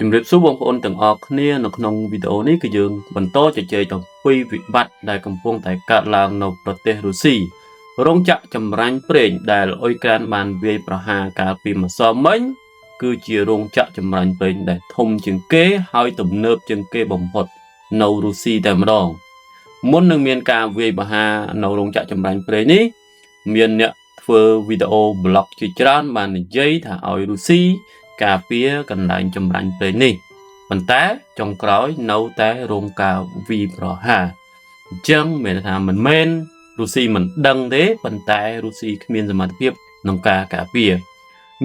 ជំរាបសួរបងប្អូនទាំងអស់គ្នានៅក្នុងវីដេអូនេះគឺយើងបន្តជជែកអំពីវិបត្តិដែលកំពុងតែកើតឡើងនៅប្រទេសរុស្ស៊ីរោងចក្រចម្រាញ់ប្រេងដែលអ៊ុយក្រែនបានវាយប្រហារកាលពីម្សិលមិញគឺជារោងចក្រចម្រាញ់ប្រេងដែលធំជាងគេហើយទំនើបជាងគេបំផុតនៅរុស្ស៊ីតែម្ដងមុននឹងមានការវាយប្រហារនៅរោងចក្រចម្រាញ់ប្រេងនេះមានអ្នកធ្វើវីដេអូប្លុកជាច្រើនបាននិយាយថាឲ្យរុស្ស៊ីការពារកន្លែងចម្រាញ់ប្រេងនេះប៉ុន្តែចុងក្រោយនៅតែរងការវាយប្រហារអញ្ចឹងមានន័យថាមិនមែនរុស្ស៊ីមិនដឹងទេប៉ុន្តែរុស្ស៊ីគ្មានសមត្ថភាពក្នុងការការពារ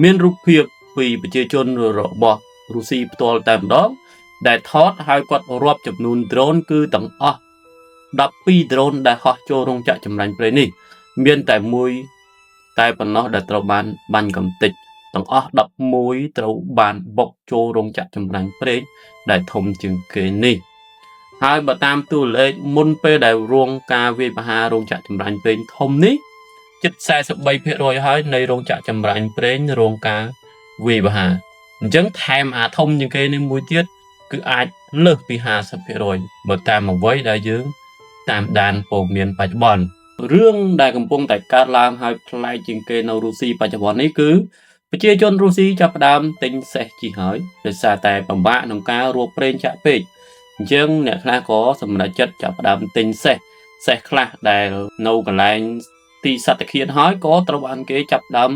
មានរូបភាពពីប្រជាជនរបស់រុស្ស៊ីផ្ទាល់តែម្ដងដែលថតហើយគាត់រាប់ចំនួនដ្រូនគឺទាំងអស់12ដ្រូនដែលហោះចូលរោងចក្រចម្រាញ់ប្រេងនេះមានតែមួយតែប៉ុណ្ណោះដែលត្រូវបានបាញ់កំទេចទាំងអស់11ត្រូវបានបុកចូលរោងចក្រចម្រាញ់ប្រេងដែលធំជាងគេនេះហើយបើតាមតួលេខមុនពេលដែលរងការវាយប្រហាររោងចក្រចម្រាញ់ប្រេងធំនេះជិត43%ហើយនៃរោងចក្រចម្រាញ់ប្រេងរងការវាយប្រហារអញ្ចឹងថែមអាធំជាងគេនេះមួយទៀតគឺអាចលើសពី50%បើតាមអ្វីដែលយើងតាមដានព័ត៌មានបច្ចុប្បន្នរឿងដែលកំពុងតែកើតឡើងហើយប្លែកជាងគេនៅរុស្ស៊ីបច្ចុប្បន្ននេះគឺប្រជាជនរុស្ស៊ីចាប់ផ្ដើមទិញសេះជិះហើយដោយសារតែពិបាកក្នុងការរកប្រេងចាក់ពេកអញ្ចឹងអ្នកខ្លះក៏សម្រេចចិត្តចាប់ផ្ដើមទិញសេះសេះខ្លះដែលនៅកន្លែងទីសត្វឃាតហើយក៏ត្រូវបានគេចាប់ផ្ដើម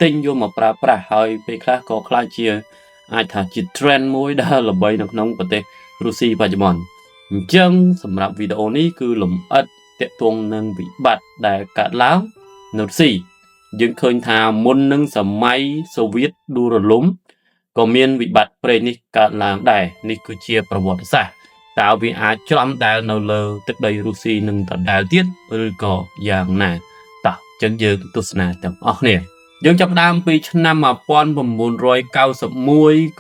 ទិញយកមកប្រើប្រាស់ហើយពេលខ្លះក៏ក្លាយជាអាចថាជា trend មួយដែលល្បីនៅក្នុងប្រទេសរុស្ស៊ីបច្ចុប្បន្នអញ្ចឹងសម្រាប់វីដេអូនេះគឺលម្អិតទាក់ទងនឹងវិបត្តិដែលកើតឡើងនៅរុស្ស៊ីយើងឃើញថាមុននឹងសម័យសូវៀតដួលរលំក៏មានវិបត្តិប្រេងនេះកើតឡើងដែរនេះគឺជាប្រវត្តិសាស្ត្រតើវាអាចច្រំដែលនៅលើទឹកដីរុស្ស៊ីនឹងដដែលទៀតឬក៏យ៉ាងណាតោះអញ្ចឹងយើងទស្សនាទាំងអស់គ្នាយើងចាប់ផ្ដើមពីឆ្នាំ1991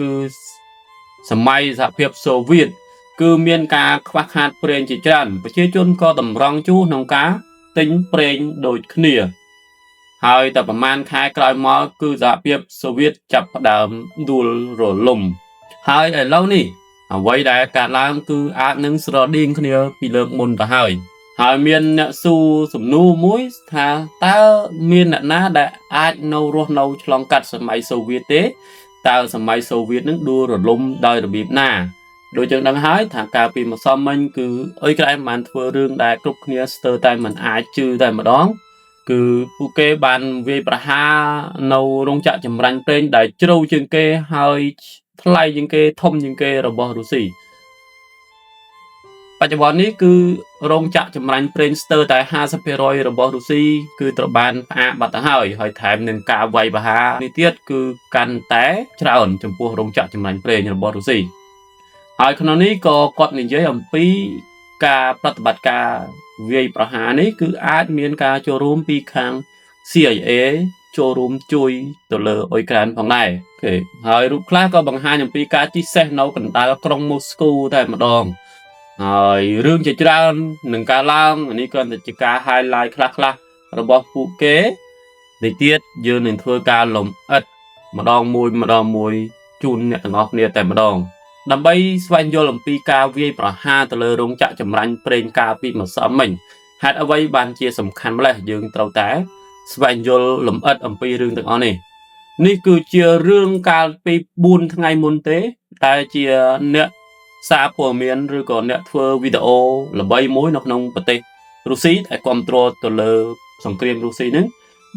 គឺសម័យសហភាពសូវៀតគឺមានការខ្វះខាតប្រេងជាច្រើនប្រជាជនក៏តម្រង់ជួរក្នុងការទិញប្រេងដូចគ្នាហើយតែប្រហែលខែក្រោយមកគឺសហភាពសូវៀតចាប់ផ្ដើមដួលរលំហើយឥឡូវនេះអ្វីដែលកើតឡើងគឺអាចនឹងស្រដៀងគ្នាពីលើកមុនទៅហើយហើយមានអ្នកសួរសំណួរមួយថាតើមានអ្នកណាដែលអាចនៅរស់នៅឆ្លងកាត់សម័យសូវៀតទេតើសម័យសូវៀតនឹងដួលរលំដោយរបៀបណាដូចយើងដឹងហើយថាកាលពីម្សិលមិញគឺអ៊ុយក្រែនបានធ្វើរឿងដែលគ្រប់គ្នាស្ទើរតែមិនអាចជឿតែម្ដងគឺពួកគេបានវាយប្រហារនៅរោងចក្រចម្រាញ់ប្រេងដែលជ្រៅជាងគេហើយថ្លៃជាងគេធំជាងគេរបស់រុស្ស៊ីបច្ចុប្បន្ននេះគឺរោងចក្រចម្រាញ់ប្រេងស្ទើរតែ50%របស់រុស្ស៊ីគឺត្រូវបានផ្អាកបាត់ទៅហើយហើយថែមនឹងការវាយប្រហារនេះទៀតគឺកាន់តែច្រើនចំពោះរោងចក្រចម្រាញ់ប្រេងរបស់រុស្ស៊ីហើយក្នុងនេះក៏គាត់និយាយអំពីការប្រតិបត្តិការវាយប្រហារនេះគឺអាចមានការចូលរួមពីខាង CIA ចូលរួមជួយទៅលើអ៊ុយក្រែនផងដែរគេហើយរូបខ្លះក៏បង្ហាញអំពីការជិះសេះនៅកណ្ដាលក្រុងមូស្គូតែម្ដងហើយរឿងជាច្រើននឹងការឡើងនេះគ្រាន់តែជាការ highlight ខ្លះៗរបស់ពួកគេនេះទៀតយើងនឹងធ្វើការលម្អិតម្ដងមួយម្ដងមួយជូនអ្នកទាំងអស់គ្នាតែម្ដងដើម្បីស្វែងយល់អំពីការវាយប្រហារទៅលើរោងចក្រចម្រាញ់ប្រេងកាលពីម្សិលមិញហេតុអ្វីបានជាសំខាន់ម្ល៉េះយើងត្រូវតែស្វែងយល់លម្អិតអំពីរឿងទាំងអស់នេះនេះគឺជារឿងកាលពី4ថ្ងៃមុនទេតែជាអ្នកសារព័ត៌មានឬក៏អ្នកធ្វើវីដេអូល្បីមួយនៅក្នុងប្រទេសរុស្ស៊ីដែលគ្រប់គ្រងទៅលើសង្គ្រាមរុស្ស៊ីហ្នឹង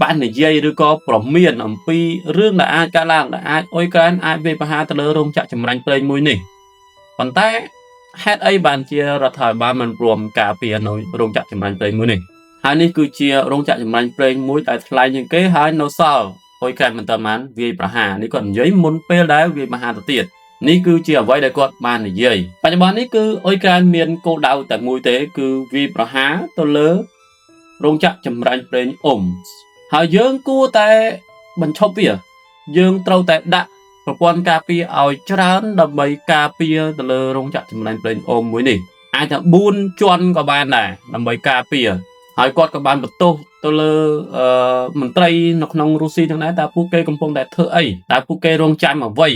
បាននិយាយឬក៏ប្រមានអំពីរឿងដែលអាចកើតឡើងដែលអាចអ៊ុយក្រែនអាចវាយប្រហារទៅលើរោងចក្រចម្រាញ់ប្រេងមួយនេះប៉ុន្តែហេតុអីបានជារដ្ឋាភិបាលមិនព្រមការពារនៅរោងចក្រចម្រាញ់ប្រេងមួយនេះហើយនេះគឺជារោងចក្រចម្រាញ់ប្រេងមួយដែលថ្លៃជាងគេហើយនៅសល់អ៊ុយក្រែនមិនទាន់បានវាយប្រហារនេះគាត់និយាយមុនពេលដែលវាយប្រហារទៅទៀតនេះគឺជាអ្វីដែលគាត់បាននិយាយបច្ចុប្បន្ននេះគឺអ៊ុយក្រែនមានគោលដៅតែមួយទេគឺវាយប្រហារទៅលើរោងចក្រចម្រាញ់ប្រេងអ៊ំហើយយើងគួរតែបញ្ឈប់វាយើងត្រូវតែដាក់ប្រព័ន្ធការពារឲ្យច្រើនដើម្បីការពារទៅលើរោងចក្រចម្រាញ់ប្រេងអ៊ំមួយនេះអាចថា4ជាន់ក៏បានដែរដើម្បីការពារហើយគាត់ក៏បានបន្ទោសទៅលើមន្ត្រីនៅក្នុងរុស្ស៊ីទាំងដែរតើពួកគេកំពុងតែធ្វើអីតើពួកគេរងចាំអ្វី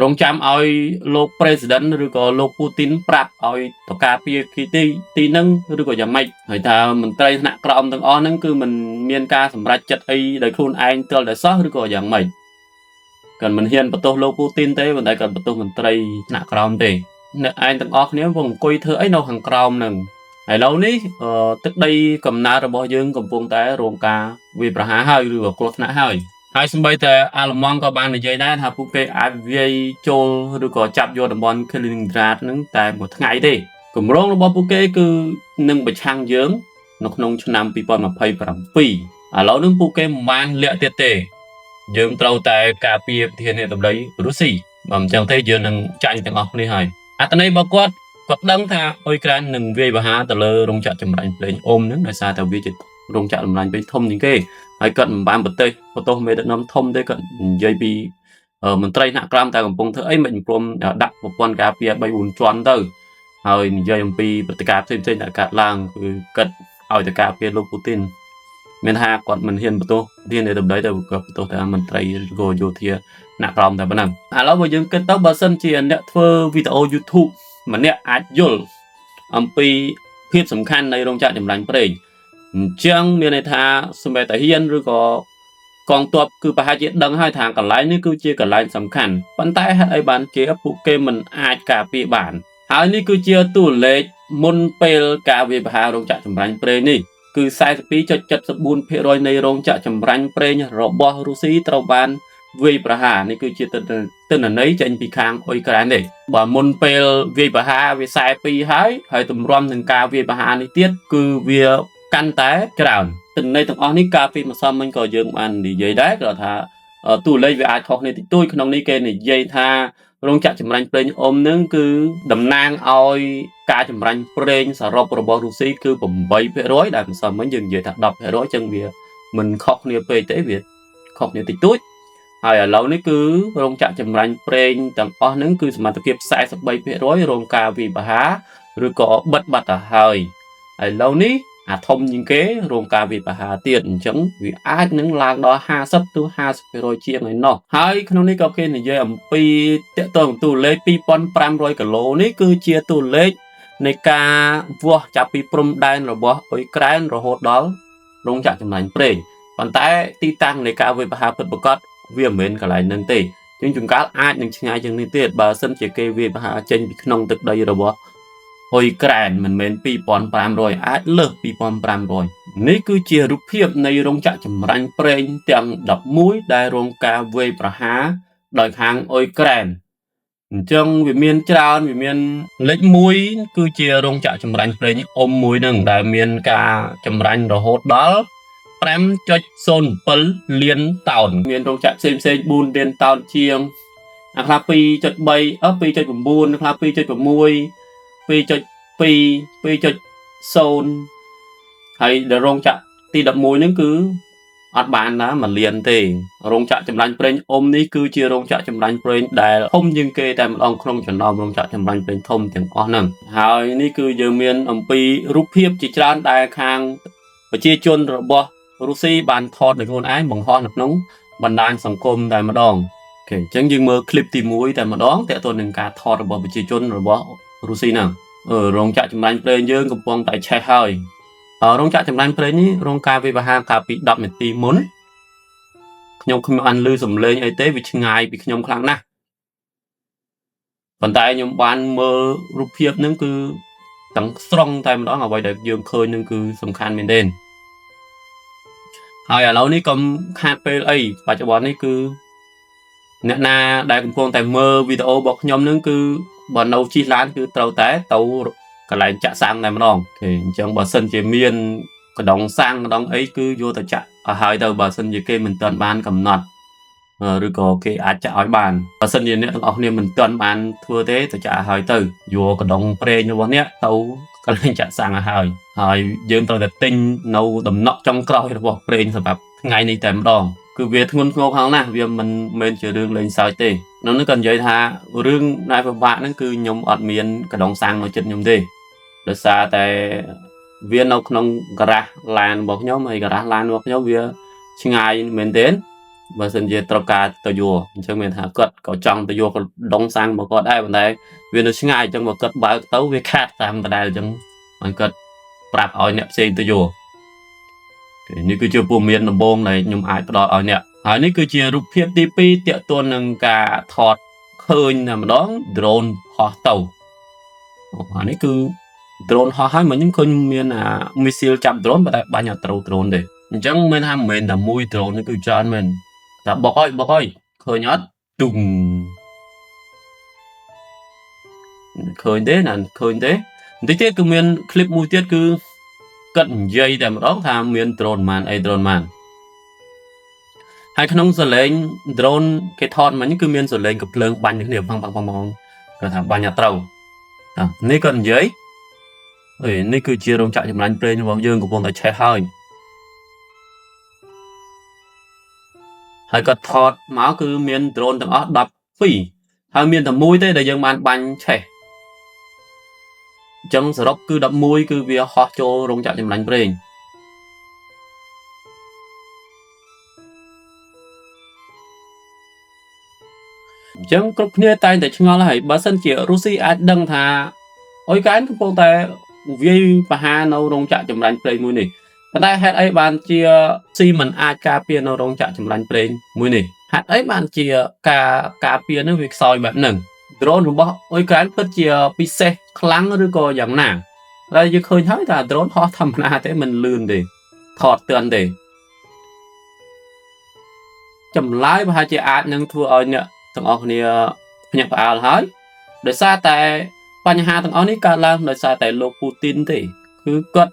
រងចាំឲ្យលោក President ឬក៏លោកពូទីនប្រាប់ឲ្យតការពារគេទីទីនឹងឬក៏យ៉ាងម៉េចហើយថាមន្ត្រីថ្នាក់ក្រោមទាំងអស់ហ្នឹងគឺมันមានការសម្រេចចិត្តអីដោយខ្លួនឯងទាល់តែសោះឬក៏យ៉ាងម៉េចគាត់មិនហ៊ានបន្ទោសលោកពូទីនទេប៉ុន្តែគាត់បន្ទោសមន្ត្រីថ្នាក់ក្រោមទេអ្នកឯងទាំងអស់គ្នាកំពុងអង្គុយធ្វើអីនៅខាងក្រោមហ្នឹងឥឡូវនេះទឹកដីកំណើតរបស់យើងកំពុងតែរងការវាយប្រហារហើយឬក៏គ្រោះថ្នាក់ហើយហើយសម្បីតែអាល្លឺម៉ង់ក៏បាននិយាយដែរថាពួកគេអាចវាយចូលឬក៏ចាប់យកតំបន់ Kaliningrad ហ្នឹងតែមួយថ្ងៃទេគម្រោងរបស់ពួកគេគឺនឹងប្រឆាំងយើងនៅក្នុងឆ្នាំ2027ឥឡូវនេះពួកគេមិនបានលាក់ទៀតទេយើងត្រូវតែការពារប្រធានាធិបតីរុស្ស៊ីបើមិនចឹងទេយើងនឹងចាញ់ទាំងអស់គ្នាហើយអត្ថន័យរបស់គាត់គាត់ដឹងថាអ៊ុយក្រែននឹងវាយប្រហារទៅលើរោងចក្រចម្រាញ់ប្រេងអ៊ុំហ្នឹងដោយសារតែវាជារោងចក្រចម្រាញ់ប្រេងធំជាងគេហើយគាត់មិនបានប្រទេសបន្ទោសមេដឹកនាំធំទេគាត់និយាយពីមន្ត្រីថ្នាក់ក្រោមតែកំពុងធ្វើអីមិនព្រមដាក់ប្រព័ន្ធការពារ3 4ជាន់ទៅហើយនិយាយអំពីព្រឹត្តិការណ៍ផ្សេងៗដែលកើតឡើងគឺគាត់ឲ្យតែការពារលោកពូទីនមានថាគាត់មិនហ៊ានបន្ទោសធានាធិបតីទៅគាត់បន្ទោសតែមន្ត្រីឬក៏យោធាថ្នាក់ក្រោមតែប៉ុណ្ណឹងឥឡូវបើយើងគិតទៅបើសិនជាអ្នកធ្វើវីដេអូ YouTube ម្នាក់អាចយល់អំពីភាពសំខាន់នៃរោងចក្រចម្រាញ់ប្រេងអញ្ចឹងមានន័យថាសម្បីតាហ៊ានឬក៏កងទ័ពគឺប្រហែលជាដឹងហើយថាកន្លែងនេះគឺជាកន្លែងសំខាន់ប៉ុន្តែហេតុអីបានជាពួកគេមិនអាចការពារបានហើយនេះគឺជាតួលេខមុនពេលការវាយប្រហាររោងចក្រចម្រាញ់ប្រេងនេះគឺ42.74%នៃរោងចក្រចម្រាញ់ប្រេងរបស់រុស្ស៊ីត្រូវបានវាយប្រហារនេះគឺជាទិន្នន័យចេញពីខាងអ៊ុយក្រែនទេបើមុនពេលវាយប្រហារវា42ហើយហើយទម្រាំនឹងការវាយប្រហារនេះទៀតគឺវាកាន់តែច្រើនទិន្នន័យទាំងអស់នេះកាលពីម្សិលមិញក៏យើងបាននិយាយដែរគាត់ថាតួលេខវាអាចខុសគ្នាតិចតួចក្នុងនេះគេនិយាយថារោងចក្រចម្រាញ់ប្រេងអ៊ុំនឹងគឺតំណាងឲ្យការចម្រាញ់ប្រេងសរុបរបស់រុស្ស៊ីគឺ8%ដែលម្សិលមិញយើងនិយាយថា10%ចឹងវាមិនខុសគ្នាពេកទេវាខុសគ្នាតិចតួចហើយឥឡូវនេះគឺរោងចក្រចម្រាញ់ប្រេងទាំងអស់ហ្នឹងគឺសមត្ថភាព43%រងការវាយប្រហារឬក៏បិទបាត់ទៅហើយឥឡូវនេះអាធំជាងគេរងការវាយប្រហារទៀតអញ្ចឹងវាអាចនឹងឡើងដល់50ទៅ50%ជាងឯណោះហើយក្នុងនេះក៏គេនិយាយអំពីតកតងតួលេខ2500គីឡូនេះគឺជាតួលេខនៃការវាស់ចាប់ពីព្រំដែនរបស់អ៊ុយក្រែនរហូតដល់រោងចក្រចម្រាញ់ប្រេងប៉ុន្តែទីតាំងនៃការវាយប្រហារពិតប្រាកដវាមិនមែនកន្លែងហ្នឹងទេជាងជួនកាលអាចនឹងឆ្ងាយជាងនេះទៀតបើសិនជាគេវាយប្រហារចេញពីក្នុងទឹកដីរបស់អ៊ុយក្រែនមិនមែន2500អាចលើស2500នេះគឺជារូបភាពនៃរោងចក្រចម្រាញ់ប្រេងទាំង11ដែលរងការវាយប្រហារដោយខាងអ៊ុយក្រែនអញ្ចឹងវាមានច្រើនវាមានលេខ1គឺជារោងចក្រចម្រាញ់ប្រេងអ៊ុំមួយនឹងដែលមានការចម្រាញ់រហូតដល់5.07លានតោនមានរោងចក្រផ្សេងផ្សេង4លានតោនជាងអាខ្លះ2.3អឺ2.9ខ្លះ2.6 2.2 2.0ហើយដល់រោងចក្រទី11ហ្នឹងគឺអត់បានណាមួយលានទេរោងចក្រចម្រាញ់ប្រេងអ៊ុំនេះគឺជារោងចក្រចម្រាញ់ប្រេងដែលធំជាងគេតែម្ដងក្នុងចំណោមរោងចក្រចម្រាញ់ប្រេងធំទាំងអស់ហ្នឹងហើយនេះគឺយើងមានអំពីរូបភាពជាច្រើនដែលខាងប្រជាជនរបស់រុស្ស៊ីបានថតដោយខ្លួនឯងបង្ហោះនៅក្នុងបណ្ដាញសង្គមតែម្ដងអូខេអញ្ចឹងយើងមើលคลิปទី1តែម្ដងតើតើនឹងការថតរបស់ប្រជាជនរបស់រុស្ស៊ីហ្នឹងរោងចក្រចម្រាញ់ប្រេងយើងកំពុងតែឆេះហើយរោងចក្រចម្រាញ់ប្រេងនេះរងការវាយប្រហារកាលពី10នាទីមុនខ្ញុំគ្មានបានឮសំឡេងអីទេវាឆ្ងាយពីខ្ញុំខ្លាំងណាស់ប៉ុន្តែខ្ញុំបានមើលរូបភាពហ្នឹងគឺទាំងស្រុងតែម្ដងអ្វីដែលយើងឃើញហ្នឹងគឺសំខាន់មែនទែនហើយឥឡូវនេះកុំខាតពេលអីបច្ចុប្បន្ននេះគឺអ្នកណាដែលកំពុងតែមើលវីដេអូរបស់ខ្ញុំហ្នឹងគឺបើនៅជិះឡានគឺត្រូវតែទៅកន្លែងចាក់សាំងតែម្ដងគេអញ្ចឹងបើសិនជាមានកដងសាំងកដងអីគឺយកទៅចាក់ឲ្យហើយទៅបើសិនជាគេមិនទាន់បានកំណត់ឬក៏គេអាចចាក់ឲ្យបានបើសិនជាអ្នកទាំងអស់គ្នាមិនទាន់បានធ្វើទេទៅចាក់ឲ្យហើយទៅយកកដងប្រេងរបស់អ្នកទៅកន្លែងចាក់សាំងឲ្យហើយហើយយើងត្រូវតែទិញនៅដំណក់ចុងក្រោយរបស់ប្រេងសម្រាប់ថ្ងៃនេះតែម្ដងគឺវាធ្ងន់ធ្ងរខ្លាំងណាស់វាមិនមែនជារឿងលេងសើចទេនៅនេះក៏និយាយថារឿងដែលពិបាកហ្នឹងគឺខ្ញុំអត់មានកដងសាំងនៅចិត្តខ្ញុំទេដោយសារតែវានៅក្នុងការ៉ាស់ឡានរបស់ខ្ញុំហើយការ៉ាស់ឡានរបស់ខ្ញុំវាឆ្ងាយមែនទែន បើសិនជាត្រូវការទៅយកអញ្ចឹងមានថាគាត់ក៏ចង់ទៅយកកដុងសាំងរបស់គាត់ដែរប៉ុន្តែវានៅឆ្ងាយអញ្ចឹងបើគាត់បើកទៅវាខាតតាមដដែលអញ្ចឹងបានគាត់ប្រាប់ឲ្យអ្នកផ្សេងទៅយកនេះគឺជាព័ត៌មានដំបូងដែលខ្ញុំអាចផ្ដល់ឲ្យអ្នកហើយនេះគឺជារូបភាពទី2ទាក់ទងនឹងការថតឃើញតែម្ដង drone ហោះទៅអានេះគឺ drone ហោះហើយមិញខ្ញុំឃើញមានអា missile ចាប់ drone ប៉ុន្តែបាញ់អត់ត្រូវ drone ទេអញ្ចឹងមានថាមិនមែនតែមួយ drone នេះគឺច្រើនមែនតែបុកហើយបុកហើយឃើញអត់ទុំឃើញទេណាឃើញទេបន្តិចទៀតគឺមាន clip មួយទៀតគឺគាត់និយាយតែម្ដងថាមាន drone ប៉ុន្មានអី drone ប៉ុន្មានហើយក្នុងសលេង drone គេថតមិញគឺមានសលេងកំភ្លើងបាញ់គ្នាផឹងផឹងផឹងផឹងគាត់ថាបាញ់អត់ត្រូវនេះគាត់និយាយអេនេះគឺជារោងចក្រចម្រាញ់ប្រេងរបស់យើងកំពុងតែឆេះហើយហើយគាត់ថតមកគឺមាន drone ទាំងអស់12ហើយមានតែមួយទេដែលយើងបានបាញ់ឆេះអញ្ចឹងសរុបគឺ11គឺវាហោះចូលរោងចក្រចម្រាញ់ប្រេងអញ្ចឹងគ្រប់គ្នាតែងតែឆ្ងល់ហើយបើសិនជារុស្ស៊ីអាចដឹងថាអ៊ុយក្រែនកំពុងតែវាយប្រហារនៅរោងចក្រចម្រាញ់ប្រេងមួយនេះប៉ុន្តែហេតុអីបានជាស៊ីមិនអាចការពារនៅរោងចក្រចម្រាញ់ប្រេងមួយនេះហេតុអីបានជាការការពារនឹងវាខ្សោយបែបហ្នឹង drone របស់អ៊ុយក្រែនពិតជាពិសេសខ្លាំងឬក៏យ៉ាងណាតែយើងឃើញហើយថា drone ហោះធម្មតាទេមិនលឿនទេថតទឿនទេចម្លើយប្រហែលជាអាចនឹងធ្វើឲ្យអ្នកទាំងអស់គ្នាភ្ញាក់ផ្អើលហើយដោយសារតែបញ្ហាទាំងអស់នេះកើតឡើងដោយសារតែលោកពូទីនទេគឺគាត់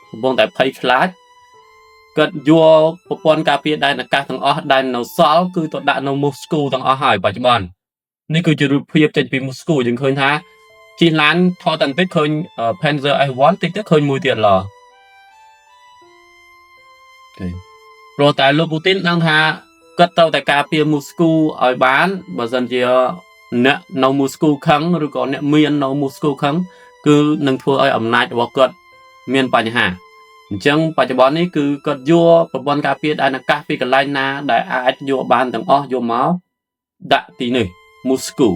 កំពុងតែភ័យខ្លាចគាត់យកប្រព័ន្ធការពារដែនអាកាសទាំងអស់ដែលនៅសល់គឺទៅដាក់នៅមូស្គូទាំងអស់ហើយបច្ចុប្បន្ននេះគឺជារូបភាពចេញពីមូស្គូយើងឃើញថាជិះឡានថតតែបន្តិចឃើញ Panzer S1 តិចទៅឃើញមួយទៀតឡអូព្រោះតែលោកពូទីនដឹងថាគាត់ត្រូវតែការពារមូស្គូឲ្យបានបើសិនជាអ្នកនៅមូស្គូខឹងឬក៏អ្នកមាននៅមូស្គូខឹងគឺនឹងធ្វើឲ្យអំណាចរបស់គាត់មានបញ្ហាអញ្ចឹងបច្ចុប្បន្ននេះគឺគាត់យកប្រព័ន្ធការពារដែនអាកាសពីកន្លែងណាដែលអាចយកបានទាំងអស់យកមកដាក់ទីនេះមូស្គូ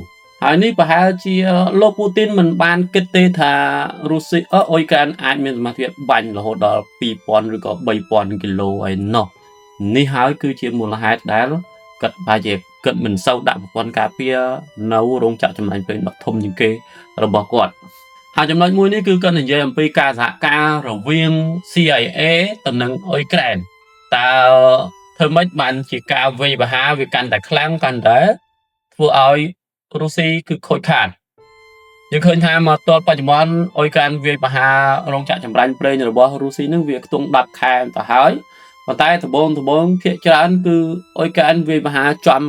ហើយនេះប្រហែលជាលោកពូទីនមិនបានគិតទេថារុស្ស៊ីអ៊ុយក្រែនអាចមានសមត្ថភាពបាញ់រហូតដល់2000ឬក៏3000គីឡូឯណោះនេះហើយគឺជាមូលហេតុដែលគាត់ប្រហែលជាគាត់មិនសូវដាក់ប្រព័ន្ធការពារនៅរោងចក្រចម្រាញ់ប្រេងដ៏ធំជាងគេរបស់គាត់ហើយចំណុចមួយនេះគឺគាត់និយាយអំពីការសហការរវាង CIA ទៅនឹងអ៊ុយក្រែនតើធ្វើម៉េចបានជាការវាយប្រហារវាកាន់តែខ្លាំងកាន់តែធ្វើឲ្យរុស្ស៊ីគឺខូចខាតយើងឃើញថាមកទល់បច្ចុប្បន្នអ៊ុយក្រែនវាយប្រហាររោងចក្រចម្រាញ់ប្រេងរបស់រុស្ស៊ីនឹងវាខ្ទង់10ខែទៅហើយប៉ុន្តែដំបូងភាគច្រើនគឺអ៊ុយក្រែនវាយប្រហារចំ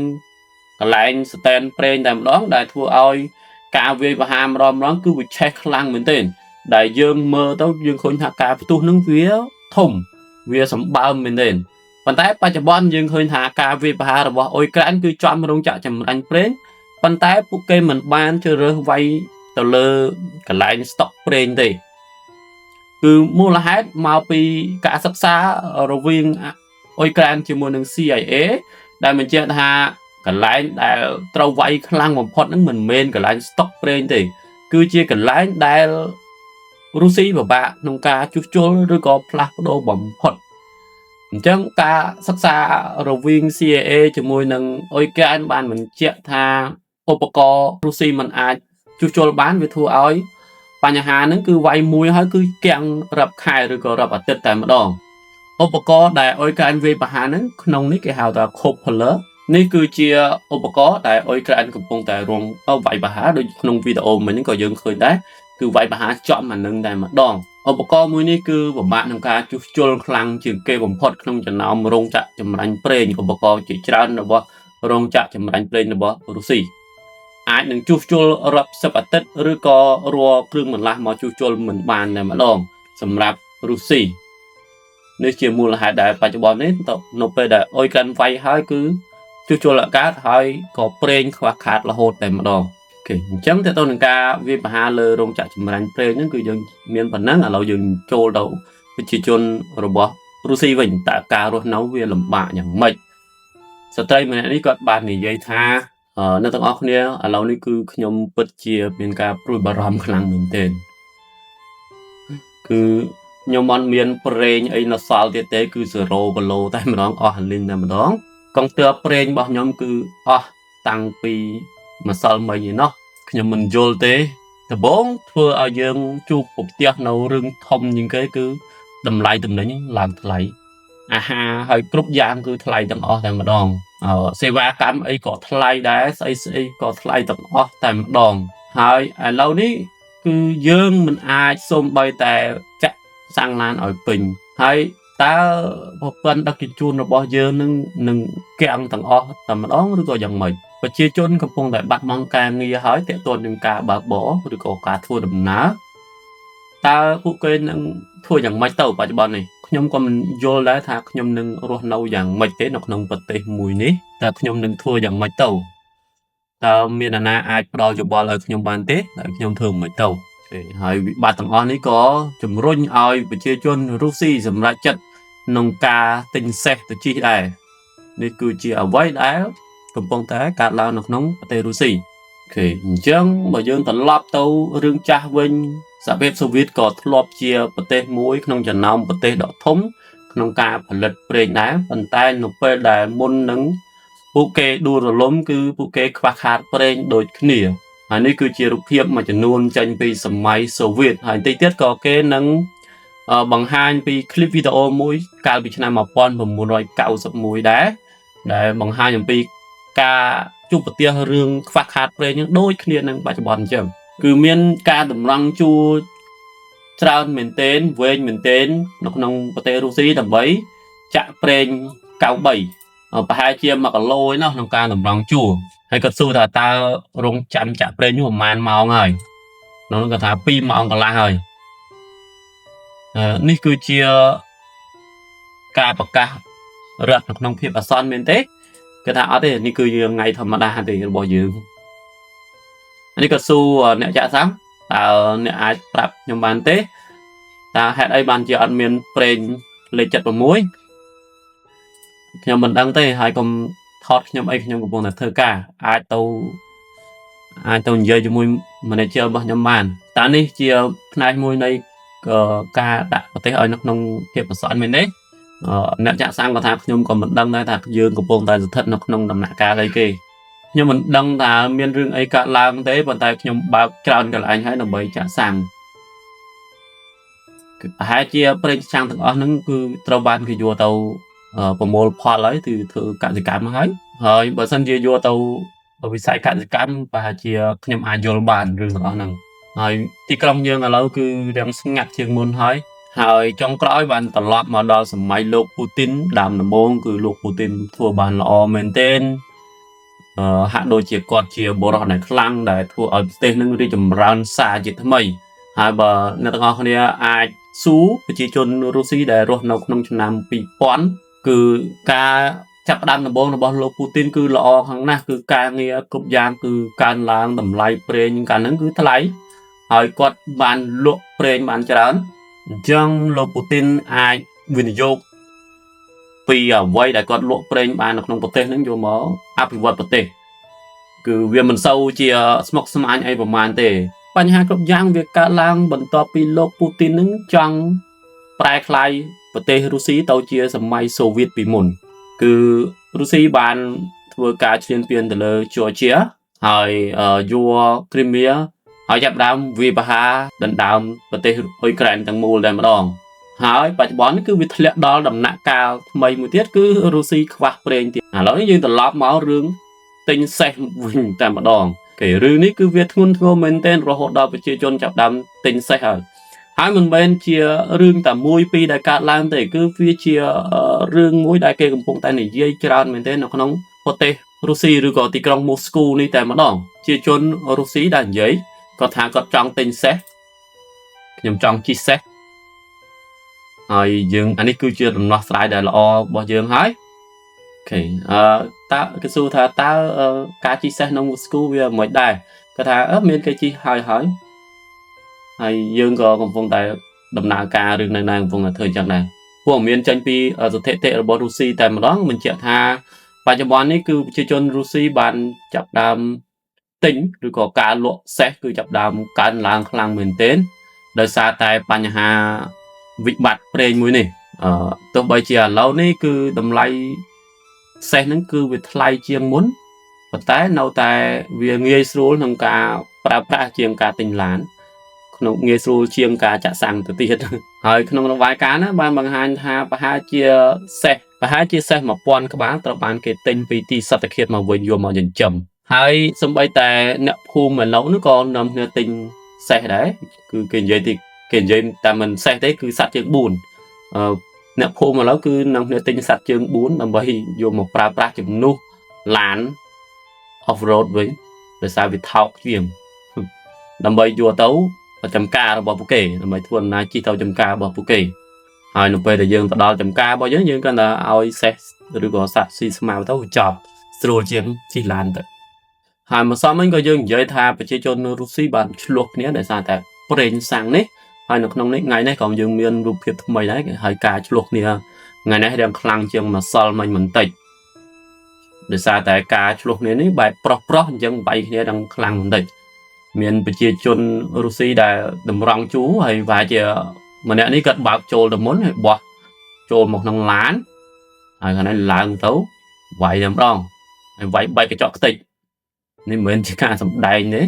កន្លែងស្តែនប្រេងតែម្ដងដែលធ្វើឲ្យការវាយប្រហារម្ដងគឺវាឆេះខ្លាំងមែនទែនដែលយើងមើលទៅយើងឃើញថាការផ្ទុះនឹងវាធំវាសម្បើមមែនទែនប៉ុន្តែបច្ចុប្បន្នយើងឃើញថាការវាយប្រហាររបស់អ៊ុយក្រែនគឺចំរោងចក្រចម្រាញ់ប្រេងប៉ុន្តែពួកគេមិនបានជ្រើសរើសវាយទៅលើកន្លែងស្តុកប្រេងទេគឺមូលហេតុមកពីការសិក្សារវាងអ៊ុយក្រែនជាមួយនឹង CIA ដែលបញ្ជាក់ថាកន្លែងដែលត្រូវវាយខ្លាំងបំផុតហ្នឹងមិនមែនកន្លែងស្តុកប្រេងទេគឺជាកន្លែងដែលរុស្ស៊ីពិបាកក្នុងការជួសជុលឬក៏ផ្លាស់ប្ដូរបំផុតអញ្ចឹងការសិក្សារវាង CIA ជាមួយនឹងអ៊ុយក្រែនបានបញ្ជាក់ថាឧបករណ៍រុស្ស៊ីមិនអាចជួសជុលបានវាធ្វើឲ្យបញ្ហាហ្នឹងគឺវាយមួយហើយគឺគាំងរាប់ខែឬក៏រាប់អាទិត្យតែម្ដងឧបករណ៍ដែលអ៊ុយក្រែនវាយប្រហារហ្នឹងក្នុងនេះគេហៅថា Cupola នេះគឺជាឧបករណ៍ដែលអ៊ុយក្រែនកំពុងតែរងវាយប្រហារដូចក្នុងវីដេអូមិញហ្នឹងក៏យើងឃើញដែរគឺវាយប្រហារចំអានឹងតែម្ដងឧបករណ៍មួយនេះគឺពិបាកក្នុងការជួសជុលខ្លាំងជាងគេបំផុតក្នុងចំណោមរោងចក្រចម្រាញ់ប្រេងឧបករណ៍ជាច្រើនរបស់រោងចក្រចម្រាញ់ប្រេងរបស់រុស្ស៊ីអាចនឹងជួសជុលរាប់សិបអាទិត្យឬក៏រាល់គ្រឿងបន្លាស់មកជួសជុលមិនបានតែម្ដងសម្រាប់រុស្ស៊ីនេះជាមូលហេតុដែលបច្ចុប្បន្ននេះនៅពេលដែលអ៊ុយក្រែនវាយហើយគឺជួសជុលអាកាសហើយក៏ប្រេងខ្វះខាតរហូតតែម្ដងអូខេអញ្ចឹងតើទៅនឹងការវាយប្រហារលើរោងចក្រចម្រាញ់ប្រេងហ្នឹងគឺយើងមានប៉ុណ្ណឹងឥឡូវយើងចូលទៅប្រជាជនរបស់រុស្ស៊ីវិញតើការរស់នៅវាលំបាកយ៉ាងម៉េច ស្ត្រីម្នាក់នេះគាត់បាននិយាយថាអ្នកទាំងអស់គ្នាឥឡូវនេះគឺខ្ញុំពិតជាមានការព្រួយបារម្ភខ្លាំងមែនទែនគឺខ្ញុំអត់មានប្រេងអីនៅសល់ទៀតទេគឺ0គីឡូតែម្ដងអស់លីងតែម្ដងកុងទ័រប្រេងរបស់ខ្ញុំគឺអស់តាំងពីម្សិលមិញឯណោះខ្ញុំមិនយល់ទេដំបូងធ្វើឲ្យយើងជួបប្រទះនៅរឿងធំជាងគេគឺតម្លៃទំនិញឡើងថ្លៃអាហារហើយគ្រប់យ៉ាងគឺថ្លៃទាំងអស់តែម្ដងសេវាកម្មអីក៏ថ្លៃដែរស្អីស្អីក៏ថ្លៃទាំងអស់តែម្ដងហើយឥឡូវនេះគឺយើងមិនអាចសូម្បីតែចាក់សាំងឡានឲ្យពេញហើយតើប្រព័ន្ធដឹកជញ្ជូនរបស់យើងនឹងគាំងទាំងអស់តែម្ដងឬក៏យ៉ាងម៉េចប្រជាជនកំពុងតែបាត់បង់ការងារហើយទាក់ទងនឹងការបើកបរឬក៏ការធ្វើដំណើរតើពួកគេនឹងធ្វើយ៉ាងម៉េចទៅបច្ចុប្បន្ននេះខ្ញុំក៏មិនយល់ដែរថាខ្ញុំនឹងរស់នៅយ៉ាងម៉េចទេនៅក្នុងប្រទេសមួយនេះតើខ្ញុំនឹងធ្វើយ៉ាងម៉េចទៅតើមាននរណាអាចផ្ដល់យោបល់ឲ្យខ្ញុំបានទេតើខ្ញុំធ្វើមិនទៅហើយវិបត្តិទាំងអស់នេះក៏ជំរុញឲ្យប្រជាជនរុស្ស៊ីសម្រេចចិត្តក្នុងការទិញសេះទៅជិះដែរនេះគឺជាអ្វីដែលកំពុងតែកើតឡើងនៅក្នុងប្រទេសរុស្ស៊ីOK អញ្ចឹងបើយើងត្រឡប់ទៅរឿងចាស់វិញសហភាពសូវៀតក៏ធ្លាប់ជាប្រទេសមួយក្នុងចំណោមប្រទេសដ៏ធំក្នុងការផលិតប្រេងដែរប៉ុន្តែនៅពេលដែលមុននឹងពួកគេដួលរលំគឺពួកគេខ្វះខាតប្រេងដូចគ្នាហើយនេះគឺជារូបភាពមួយចំនួនចេញពីសម័យសូវៀតហើយបន្តិចទៀតក៏គេនឹងបង្ហាញពីคลิปវីដេអូមួយកាលពីឆ្នាំ1991ដែរដែលបង្ហាញអំពីការជួបប្រទះរឿងខ្វះខាតប្រេងនឹងដូចគ្នានឹងបច្ចុប្បន្នអញ្ចឹងគឺមានការតម្រង់ជួរច្រើនមែនទែនវែងមែនទែននៅក្នុងប្រទេសរុស្ស៊ីដើម្បីចាក់ប្រេង93ប្រហែលជា1គីឡូឯណោះក្នុងការតម្រង់ជួរហើយគាត់សួរថាតើរងចាំចាក់ប្រេងនោះប្រហែលម៉ោងហើយក្នុងនោះគាត់ថា2ម៉ោងកន្លះហើយនេះគឺជាការប្រកាសរត់នៅក្នុងភាពអាសន្នមែនទេគេថាអត់ទេនេះគឺយើងថ្ងៃធម្មតាទេរបស់យើងនេះក៏សួរអ្នកចាក់សាំងតើអ្នកអាចប្រាប់ខ្ញុំបានទេតើហេតុអីបានជាអត់មានប្រេងលេខ76ខ្ញុំមិនដឹងទេហើយកុំថតខ្ញុំអីខ្ញុំកំពុងតែធ្វើការអាចទៅនិយាយជាមួយ manager របស់ខ្ញុំបានតើនេះជាផ្នែកមួយនៃការដាក់ប្រទេសឲ្យនៅក្នុងភាពអាសន្នមែនទេអ្នកចាក់សាំងក៏ថាខ្ញុំក៏មិនដឹងដែរថាយើងកំពុងតែស្ថិតនៅក្នុងដំណាក់កាលអីគេខ្ញុំមិនដឹងថាមានរឿងអីកើតឡើងទេប៉ុន្តែខ្ញុំបើកច្រើនកន្លែងហើយដើម្បីចាក់សាំងគឺប្រហែលជាប្រេងសាំងទាំងអស់ហ្នឹងគឺត្រូវបានគេយកទៅប្រមូលផលហើយគឺធ្វើកសិកម្មហើយហើយបើសិនជាយកទៅវិស័យកសិកម្មប្រហែលជាខ្ញុំអាចយល់បានរឿងទាំងអស់ហ្នឹងហើយទីក្រុងយើងឥឡូវគឺរាងស្ងាត់ជាងមុនហើយហើយចុងក្រោយបានត្រឡប់មកដល់សម័យលោកពូទីនដើមដំបូងគឺលោកពូទីនធ្វើបានល្អមែនទែនហាក់ដូចជាគាត់ជាបុរសដែលខ្លាំងដែលធ្វើឲ្យប្រទេសនឹងរីកចម្រើនសារជាថ្មីហើយបើអ្នកទាំងអស់គ្នាអាចសួរប្រជាជនរុស្ស៊ីដែលរស់នៅក្នុងឆ្នាំ2000គឺការចាប់ផ្ដើមដំបូងរបស់លោកពូទីនគឺល្អខាងណាស់គឺការងារគ្រប់យ៉ាងគឺកើនឡើងតម្លៃប្រេងកាលហ្នឹងគឺថ្លៃហើយគាត់បានលក់ប្រេងបានច្រើនអញ្ចឹងលោកពូទីនអាចវិនិយោគពីអ្វីដែលគាត់លក់ប្រេងបាននៅក្នុងប្រទេសហ្នឹងយកមកអភិវឌ្ឍប្រទេសគឺវាមិនសូវជាស្មុគស្មាញអីប្រហែលទេបញ្ហាគ្រប់យ៉ាងវាកើតឡើងបន្ទាប់ពីលោកពូទីននឹងចង់ប្រែក្លាយប្រទេសរុស្ស៊ីទៅជាសម័យសូវៀតពីមុនគឺរុស្ស៊ីបានធ្វើការឈ្លានពានទៅលើជ័រជាហើយយកគ្រីមៀហើយចាប់ដើមវាយប្រហារដណ្ដើមប្រទេសអ៊ុយក្រែនទាំងមូលតែម្ដងហើយបច្ចុប្បន្នគឺវាធ្លាក់ដល់ដំណាក់កាលថ្មីមួយទៀតគឺរុស្ស៊ីខ្វះប្រេងទៀតឥឡូវនេះយើងត្រឡប់មករឿងទិញសេះវិញតែម្ដងគេរឿងនេះគឺវាធ្ងន់ធ្ងរមែនទែនរហូតដល់ប្រជាជនចាប់ដើមទិញសេះហើយហើយមិនមែនជារឿងតែមួយពីរដែលកើតឡើងទេគឺវាជារឿងមួយដែលគេកំពុងតែនិយាយច្រើនមែនទែននៅក្នុងប្រទេសរុស្ស៊ីឬក៏ទីក្រុងមូស្គូនេះតែម្ដងជាជនរុស្ស៊ីដែលនិយាយគាត់ថាគាត់ចង់ទិញសេះខ្ញុំចង់ជិះសេះហើយយើងអានេះគឺជាដំណោះស្រាយដែលល្អរបស់យើងហើយ OK តើគេសួរថាតើការជិះសេះនៅមូស្គូវាមិនដែរគាត់ថាមានគេជិះហើយហើយហើយយើងក៏កំពុងតែដំណើរការរឿងនៅកំពុងតែធ្វើអញ្ចឹងដែរព័ត៌មានចេញពីស្ថិតិរបស់រុស្ស៊ីតែម្ដងបញ្ជាក់ថា បច្ចុប្បន្ននេះគឺប្រជាជនរុស្ស៊ីបានចាប់ផ្ដើមទិញឬក៏ការលក់សេះគឺចាប់ផ្ដើមកើនឡើងខ្លាំងមែនទែនដោយសារតែបញ្ហាវិបត្តិប្រេងមួយនេះអឺទោះបីជាឥឡូវនេះគឺតម្លៃសេះហ្នឹងគឺវាថ្លៃជាងមុនប៉ុន្តែនៅតែវាងាយស្រួលក្នុងការប្រើប្រាស់ជាងការទិញឡានក្នុងងាយស្រួលជាងការចាក់សាំងទៅទៀតហើយក្នុងរបាយការណ៍ណាបានបង្ហាញថាប្រហែលជាសេះប្រហែលជាសេះ1000ក្បាលត្រូវបានគេទិញពីទីសត្វឃាតមកវិញយកមកចិញ្ចឹមហើយសម្បីតែអ្នកភូមិឥឡូវនោះក៏នាំគ្នាទិញសេះដែរគឺគេនិយាយទីគេនិយាយតែមិនសេះទេគឺសត្វជើង4អឺអ្នកភូមិឥឡូវគឺនាំគ្នាទិញសត្វជើង4ដើម្បីយកមកប្រើប្រាស់ជំនួសឡាន off road វិញដោយសារវាថោកជាងដើម្បីយកទៅចំការរបស់ពួកគេដើម្បីធ្វើដំណើរជិះទៅចំការរបស់ពួកគេហើយនៅពេលដែលយើងទៅដល់ចំការរបស់យើងយើងគ្រាន់តែឲ្យសេះឬក៏សត្វស៊ីស្មៅទៅចប់ស្រួលជាងជិះឡានទៅហើយម្សិលមិញក៏យើងនិយាយថាប្រជាជននៅរុស្ស៊ីបានឆ្លោះគ្នាដោយសារតែប្រេងសាំងនេះហើយនៅក្នុងនេះថ្ងៃនេះក៏យើងមានរូបភាពថ្មីដែរហើយការឆ្លោះគ្នាថ្ងៃនេះរៀងខ្លាំងជាងម្សិលមិញបន្តិចដោយសារតែការឆ្លោះគ្នានេះបែបប្រុសប្រុសអញ្ចឹងវាយគ្នាដល់ខ្លាំងបន្តិចមានប្រជាជនរុស្ស៊ីដែលតម្រង់ជួរហើយវាជាម្នាក់នេះគាត់បើកចូលទៅមុនហើយបោះចូលមកក្នុងឡានហើយខាងនេះឡើងទៅវាយតែម្ដងហើយវាយបែកកញ្ចក់ខ្ទេចនេះមិនមែនជាការសម្ដែងទេ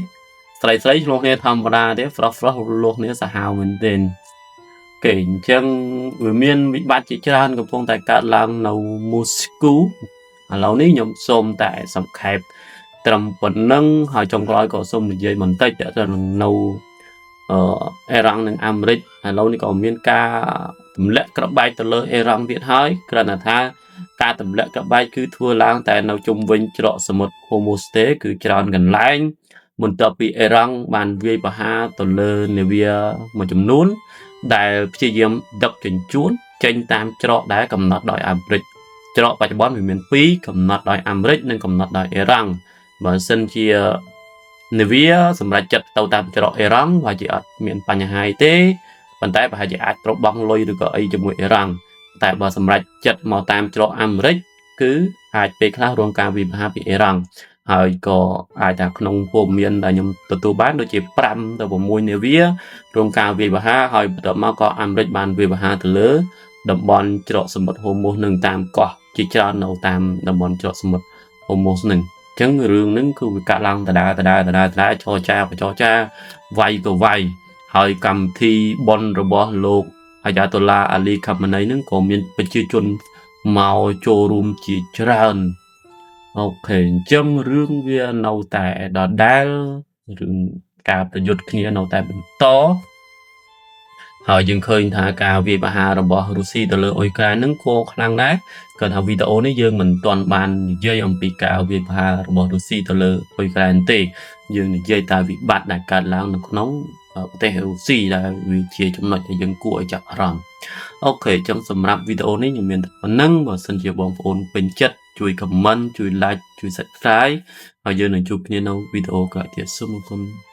ស្រីស្រីឆ្លោះគ្នាធម្មតាទេប្រុសប្រុសលួសគ្នាសាហាវមែនទែនគេអញ្ចឹងវាមានវិបត្តិជាច្រើនកំពុងតែកើតឡើងនៅមូស្គូឥឡូវនេះខ្ញុំសូមតែសង្ខេបត្រឹមប៉ុណ្ណឹងហើយចុងក្រោយក៏សូមនិយាយបន្តិចតទៅនឹងនៅអឺអេរ៉ង់និងអាមេរិកឥឡូវនេះក៏មានការទម្លាក់ក្របបែកទៅលើអេរ៉ង់ទៀតហើយគ្រាន់តែថាការទម្លាក់ក្របបែកគឺធ្វើឡើងតែនៅជុំវិញច្រកសមុទ្រហូម៉ូស្តេគឺច្រើនកន្លែងបន្ទាប់ពីអេរ៉ង់បានវាយប្រហារទៅលើនាវាមួយចំនួនដែលព្យាយាមដឹកជញ្ជូនចេញតាមច្រកដែលកំណត់ដោយអាមេរិកច្រកបច្ចុប្បន្នវាមាន2កំណត់ដោយអាមេរិកនិងកំណត់ដោយអេរ៉ង់បើសិនជានាវាសម្រាប់ចិត្តទៅតាមច្រកអេរ៉ង់ប្រហែលជាអត់មានបញ្ហាទេប៉ុន្តែប្រហែលជាអាចត្រូវបង់លុយឬក៏អីជាមួយអេរ៉ង់តែបើសម្រាប់ចិត្តមកតាមច្រកអាមេរិកគឺអាចពេលខ្លះរងការវិភាគពីអេរ៉ង់ហើយក៏អាចថាក្នុងព័ត៌មានដែលខ្ញុំទទួលបានដូចជា5ទៅ6នាវារងការវាយប្រហារហើយបន្ទាប់មកក៏អាមេរិកបានវាយប្រហារទៅលើតំបន់ច្រកសមុទ្រហូម៉ូសនឹងតាមកោះជាច្រើននៅតាមតំបន់ច្រកសមុទ្រហូម៉ូសនឹងចឹងរឿងហ្នឹងគឺវាកាក់ឡើងដដែលដដែលដដែលដដែលចរចាបចរចាវាយក៏វាយហើយកម្មវិធីបុណ្យរបស់លោកអាយ៉ាតូឡាអាលីខាម៉ាណីហ្នឹងក៏មានប្រជាជនមកចូលរួមជាច្រើន OK អញ្ចឹងរឿងវានៅតែដដែលរឿងការប្រយុទ្ធគ្នានៅតែបន្តហើយយើងឃើញថាការវាយប្រហាររបស់រុស្ស៊ីទៅលើអ៊ុយក្រែនហ្នឹងក៏ខ្លាំងដែរគាត់ថាវីដេអូនេះយើងមិនទាន់បាននិយាយអំពីការវាយប្រហាររបស់រុស្ស៊ីទៅលើអ៊ុយក្រែនទេយើងនិយាយតែវិបត្តិដែលកើតឡើងនៅក្នុងប្រទេសរុស្ស៊ីដែលវាជាចំណុចដែលយើងគួរឲ្យចាប់អារម្មណ៍OK អញ្ចឹងសម្រាប់វីដេអូនេះខ្ញុំមានតែប៉ុណ្ណឹងបើសិនជាបងប្អូនពេញចិត្តជួយ comment ជួយ like ជួយ subscribe ហើយយើងនឹងជួបគ្នានៅវីដេអូក្រោយទៀតសូមអរគុណ។